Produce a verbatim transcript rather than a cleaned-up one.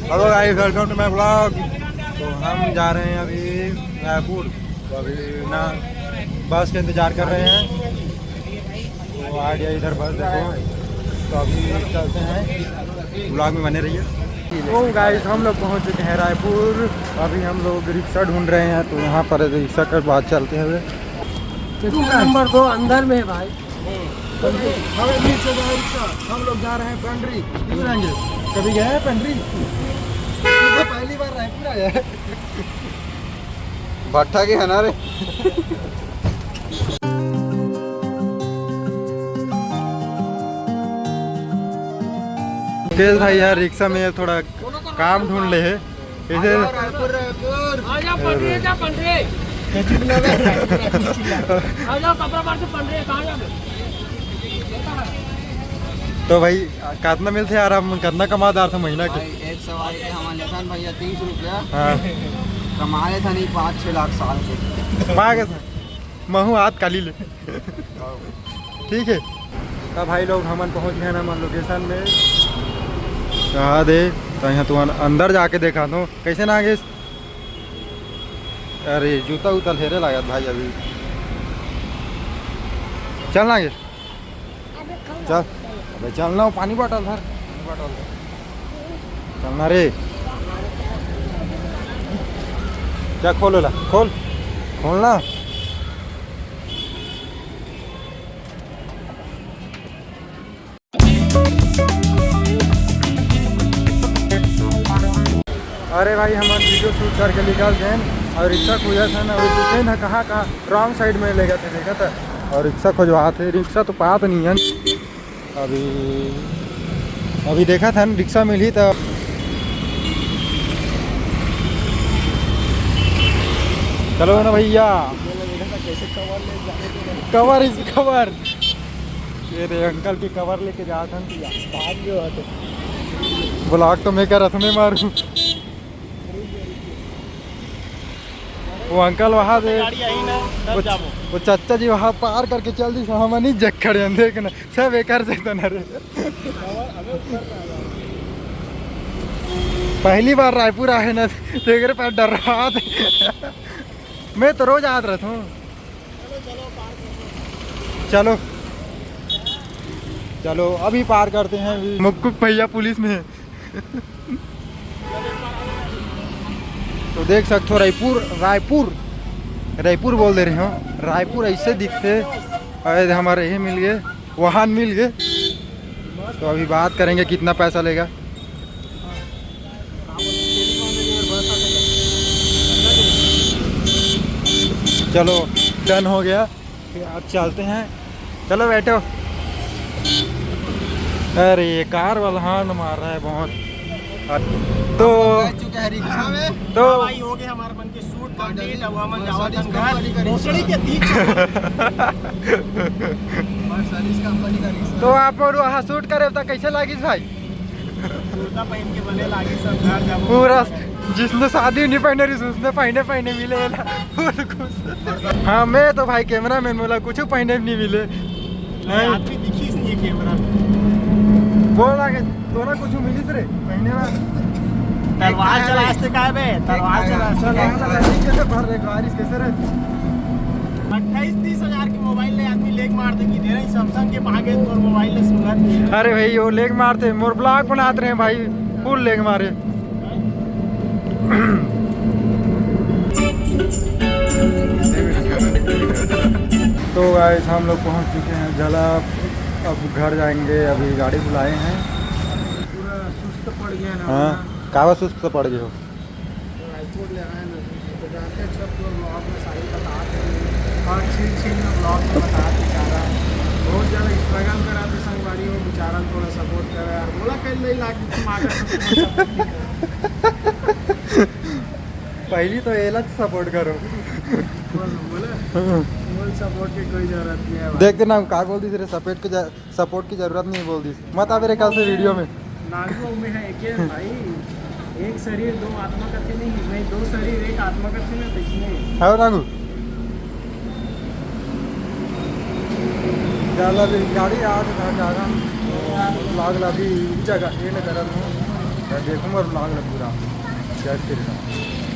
Hello guys, welcome to my vlog। तो हम जा रहे हैं अभी रायपुर। तो अभी ना बस का इंतजार कर रहे हैं। तो आ गया इधर बस, देखो। तो अभी चलते हैं, vlog में बने रहिए। तो गाइस, हम लोग पहुंच चुके हैं रायपुर। अभी हम लोग रिक्शा ढूंढ रहे हैं, तो यहाँ पर रिक्शा के बाद चलते हुए। नंबर दो अंदर में है भाई। हमें नीचे जाए रिक्शा, हम लोग जा रहे हैं पंडरी। क्यों जाएंगे? कभी गए हैं पंडरी? ये तो पहली बार रायपुर आया है। भट्टा के है ना रे। मुकेश भाई यार, रिक्शा में थोड़ा काम ढूंढ ले है। कैसे? रायपुर, रायपुर। आ जा पंडरी, जा पंडरी। आ जा कपड़ा मार के पंडरी, कहाँ जाबे? तो भाई, कितना मिलते यार, आप कितना कमादार था महीना के? भाई, एक सवारी के हमारे निशान भैया तीस रुपया। हाँ। कमाए था नहीं पाँच छः लाख साल के। कमाए के था। महू हाथ काली ले। ठीक है। तो भाई लोग, हमन पहुंच गए ना हमन लोकेशन में। कहा दे, तो यहाँ तू अन-, अंदर जाके देखा तो कैसे ना आगे। अरे, जूता उता हेरे लागत भाई अभी। चल ना आगे। चल, अबे चल ना, पानी बॉटल धर, पानी बॉटल धर। चल ना रे। क्या खोल ला? खोल, खोल ना। अरे भाई, हम वीडियो शूट करके निकल गए और रिक्शा खोजत हन, और दुकान है कहाँ का रॉन्ग साइड में लेगा थे, देखा था। और रिक्शा खोजवा थे, रिक्शा तो पात नहीं है। अभी, अभी देखा था रिक्शा मिली तो। चलो ना भैया, cover is cover। ये रे अंकल के cover लेके जात हन। भाग गयो है तो। Vlog तो मैं कर रथ में मारू। वो अंकल वहाँ दे, गाड़ी आई ना, तब वो, जाबो। वो चाचा जी वहाँ पार करके चल दी, हम नहीं जग खड़े हैं, देख ना, सब एकर से तो ना रे। पहली बार रायपुर आए ना, तेरे पर डर रहा था। मैं तो रोज आत रहता हूँ। चलो, चलो, अभी पार करते हैं। अभी मुक्कू भैया पुलिस में है। तो देख सकते हो, रायपुर, रायपुर, रायपुर बोल दे रहे हो, रायपुर ऐसे दिखते। अरे, हमारे ये मिल गए, वाहन मिल गए। तो अभी बात करेंगे कितना पैसा लेगा। चलो, डन हो गया। फिर अब चलते हैं, चलो बैठो। अरे, ये कार वाला हॉर्न मार रहा है बहुत। तो पहुंच चुके हैं रिक्शा में। तो भाई, हो गए हमारे मन के शूट कंप्लीट। अब हम जावत हन घर। भोसड़ी के तीन। तो आप लोग वहाँ शूट करे तो कैसे लागिस भाई? कुर्ता पहन के बने लागी सब घर जाबो। पूरा जिसने शादी नहीं पहने रही, उसने पहने पहने मिले ला। फुल खुश। हाँ, मैं तो भाई कैमरा मैन, मोला कुछ पहने नहीं मिले। नहीं, आदमी दिखिस नहीं है कैमरा में। बोल आगे, तोरा कुछ मिलिस रे पहने ला? तलवार चलास ते काय बे? तलवार चलास ते काय? चल, यहाँ से बारिश कैसे रे? अट्ठाईस तीस हजार के मोबाइल ले आदमी लेग मार दे कि दे रही Samsung के, भागे तोर मोबाइल ले सुनत नहीं। अरे भाई, वो लेग मारते, मोर vlog बनाते रहे भाई, फुल लेग मारे। तो गाइस, हम लोग पहुंच चुके हैं जला, अब घर जाएंगे, अभी गाड़ी बुलाए हैं। पूरा सुस्त पड़ गया ना। हाँ, कावा सुस्त पड़ गए हो? रायपुर ले आए ना, तो जाते हैं सब तो vlog में सारी बताते हैं। और छीन छीन में vlog में बताते सारा। बहुत ज़्यादा struggle कराते संगवारी हो, बेचारा थोड़ा support करे यार। बोला कल नहीं लाग मार। पहली तो एला support करो। बोल, बोले? हाँ। बोल, support की कोई जरूरत नहीं है भाई। देख ना, का बोल दी तेरे support के जा-, support की जरूरत नहीं बोल दी। मत आवे रे कल से वीडियो में। नागू में है के भाई, एक शरीर दो आत्मा कथे नहीं, नहीं, दो शरीर एक आत्मा कथे ना, तो इसमें है नागू। ज्यादा भी गाड़ी आ तो था ज्यादा, vlog ला भी जगह ये न करत हूँ। देखो मोर vlog ला पूरा, जय श्री राम।